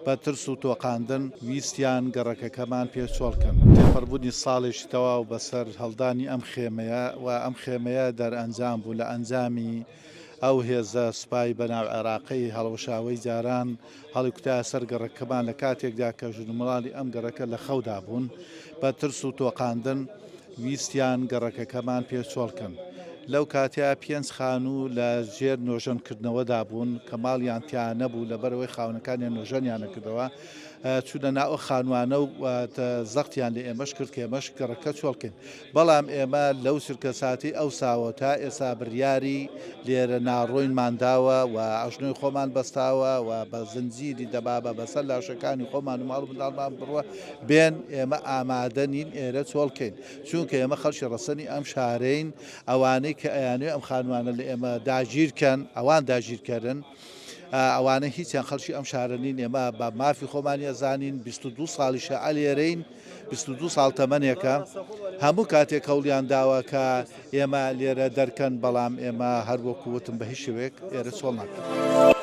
بە ترس و تۆقاندن ویستیان گەڕەکەکەمان پێ چۆڵ کەن. تێپەڕبوونی ساڵێکی تەواو بەسەر هەڵدانی ئەم خێمەیە و ئەم خێمەیە دەرئەنجام بوو لە ئەنجامی ئەو هێزە سوپای بەناو عێراقەی هەڵوەشاوەی جاران هەڵیکوتایە سەر گەڕەکەمان لە کاتێکدا کە ژن و منداڵی ئەم گەڕەکە لە خەودا بوون بە ترس و تۆقاندن ویستیان گەڕەکەکەمان پێ چۆڵ کەن. لەو کاتەیا پێنج خانوو لە ژێر نۆژەن کردنەوەدا بوون کە ماڵیان تیا نەبوو لەبەرئەوەی خاوەنەکانیان نۆژەنیان نەکردەوە چوونە ناو ئەو خانووانە و زەختیان لە ئێمەش کرد کە ئێمەش گەڕەکە چۆڵ کەین. بەڵام ئێمە لەو چرکەساتەی ئەوساوە تا ئێستا بریاری لێرە ناڕۆینمان داوە و ئەژنۆی خۆمان بەستاوە و بە زنجیری دەبابە بەسەر لاشەکانی خۆمان و ماڵ و منداڵمان بڕوە بێن ئێمە ئامادە نین ئێرە چۆڵ کەین چونکە ئێمە خەڵکی ڕەسەنی ئەم شارەین ئەوانەی کە ئەیانەوێ ئەم خانوانە لە ئێمە داگیرکەن ئەوان داگیرکەرن ئەوانە هیچیان خەڵکی ئەم شارە نین ئێمە بە مافی خۆمانی ئەزانین 22 ساڵیشە ئەلێرەین 22 ساڵ تەمەنێکە هەموو کاتێک هەوڵیان داوە کە ئێمە لێرە دەرکەن بەڵام ئێمە هەر وەکو وتم بە هیچ شێوەیەک ئێرە چۆڵ ناکەین.